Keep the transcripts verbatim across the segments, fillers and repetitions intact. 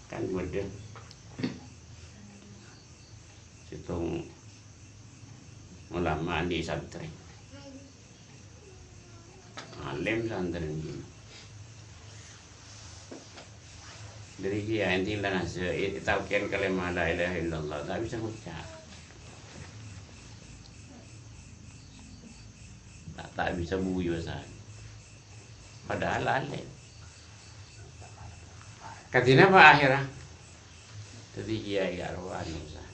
Kan bâdâ sèttong ulama andi' santrè. Alim santrèna. Dâri kèya ènti la nasa, è-, ètalkèn kalèma la ilaha illallah, ta' bisa ngoca'. Ta', ta' bisa buyu san. Padahal alim. Kadhi napa akhirra? Dâddhi kèya karo anu san.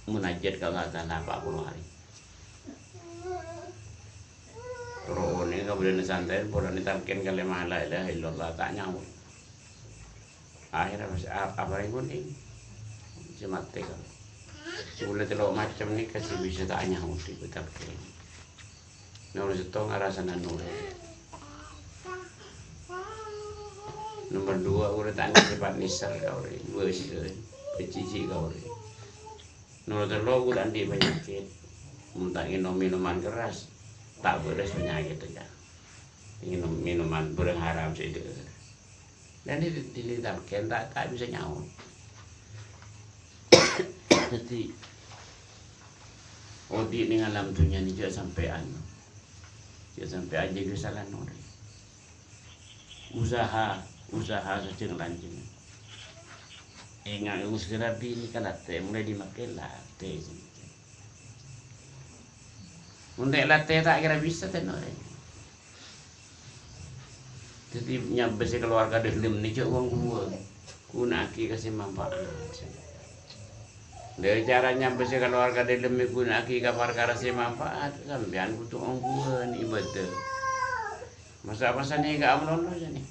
Munajat ka Allah Ta'ala pa' polo arè. Toro' onèng kabâdâ'ânna santrè, polana ètalkèn kalèma la ilaha illallah, ta' nyaot. Akhirra pas a-, aparèng onèng, sè matè kan. Sè bulâ tello' macem nèka sè bisa ta' nyaot ètalkèn. Nomor sèttong arasana noro'. Nomor dua, orèng ta' andi' sèpat nèser ka orèng, bâs, bâjiji ka orèng. Nomor tello', orèng ta' andi' panyakèt. Mon ta' ngènom minuman keras, ta' bârâs panyakèt, ya. Ngènom minuman bârâng haram sè dâ'. Dan ini di, di, di, ta', ta' bisa nyaot. Dâddhi, odi' neng alam dhunnya nè jhâ' sampèyan. Jhâ' sampèyan jâgâ sala orèng. Usaha, usaha sajâng lanjhâng. Enga' usaha binè ka latè, molaè di makkè latè. Mon ta' latè ta' kèra bisa ten orèng. Dâddhi nyabâ sè kalowar ka dâlem nè jhâ' wong-wong. Ghuna'aghi ka sè manfaat. Dâri cara nyabâ sè kalowar ka dâlem ghuna'aghi ka parkara sè manfaat, sampèyan kodhu ongghuwân ibadah. Masa' pas sanèka amalolo sanè.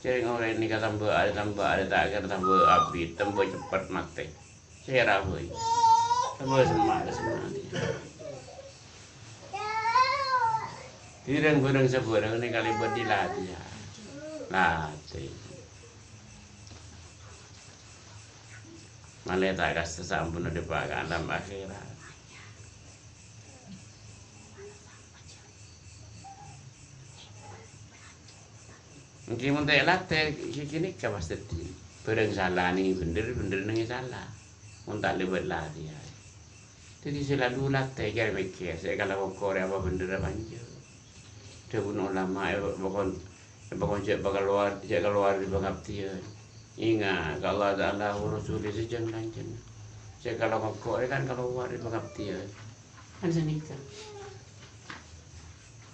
Cèrèng orèng nèka tamba arè, tamba arè, ta' kèra tamba abit, tamba cepet matè. Sèra bhâi. Tamba semma', semma'. Bhârâng-bhârâng sabhârâng nèka kalèbât di latè, ya. Latè. Malè ta' kassa sampon dâpa' ka alam akhèrat. Ènggi mon ta' latè, ghi-, ghânèka pas dâddhi. Bhârâng sala nèng bhendher, bhendher nèng sala. Mon ta' lèbât latè, ya. Dâddhi sè lalu latè, kèr-mèkkèr, sè èkalako kor rèya apa bhendher apa enjâ'. Dhâbuna ulama, è, pakon, è, pakon jhâ' pakalowar, jhâ' kalowar dâri pangabdiyân. Enga' ka Allah Ta'ala wa Rasulih sajâng lanjhâng. Sè èkalako kor rèya kan kalowar dâri pangabdiyân. Kan sanèka.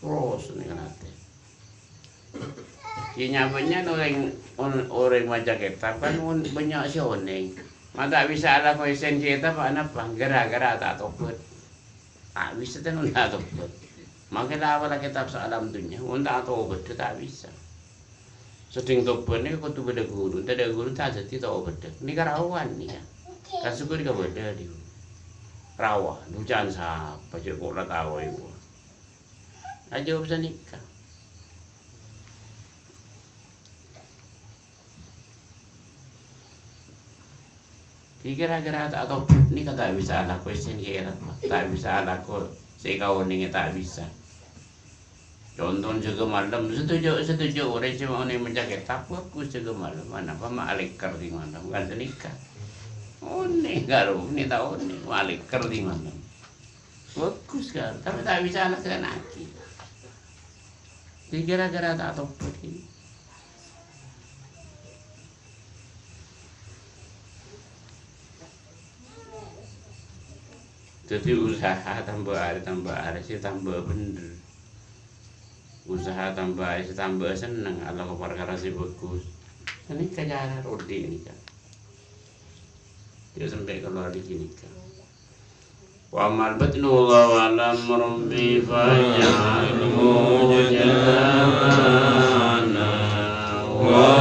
Terros nèng latè. Kèya bânnya' orèng, on-, orèng maca kètab kan mon bânnya' sè onèng. Ma' ta' bisa alako èssèna kètab anapa? Gara-gara ta' tobhât. Ta' bisa ten mon ta' tobhât. Mangkana la apala kètab saalam dhunnya, mon ta' tobhât ta' bisa. Sèddhing tobhât nèko kodhu bâdâ ghuru, tadâ' ghuru ta' dâddhi tobhât. Nèka rawan nèka. Kan sokor kabâdâ dhi. Rawan, bhuca'an sapa jhâ' kok la tao èwa. Ajâwâb sanèka. Kèra-kèra ta' tobhât nèka ta' bisa alako èssèna kèra, ta' bisa alako sè èkaonèngè ta' bisa. Contona jâgâ malem, sè toju', sè toju' orèng sè onèng maca kètab, bhâghus jâgâ malem, anapa ma' alèkèr dhi malem, kan sanèka. Onèng karo, onèng ta' onèng, ma' alèkèr dhi malem. Bhâghus kan, tapè ta' bisa alaksana'aghi. Dâddhi gara-gara ta' tobhât ghi. Dâddhi usaha tamba arè, tamba arè sè tamba bhendher. Usaha tamba arè sè tamba senneng, alako parkara sè bhâghus. Ghânèka cara odi' nèka. Jhâ' sampè' kalowar dâri ghânèka. Wa ammal batnu, wallahu a'lam, rabbi faj'alhu jannatan wa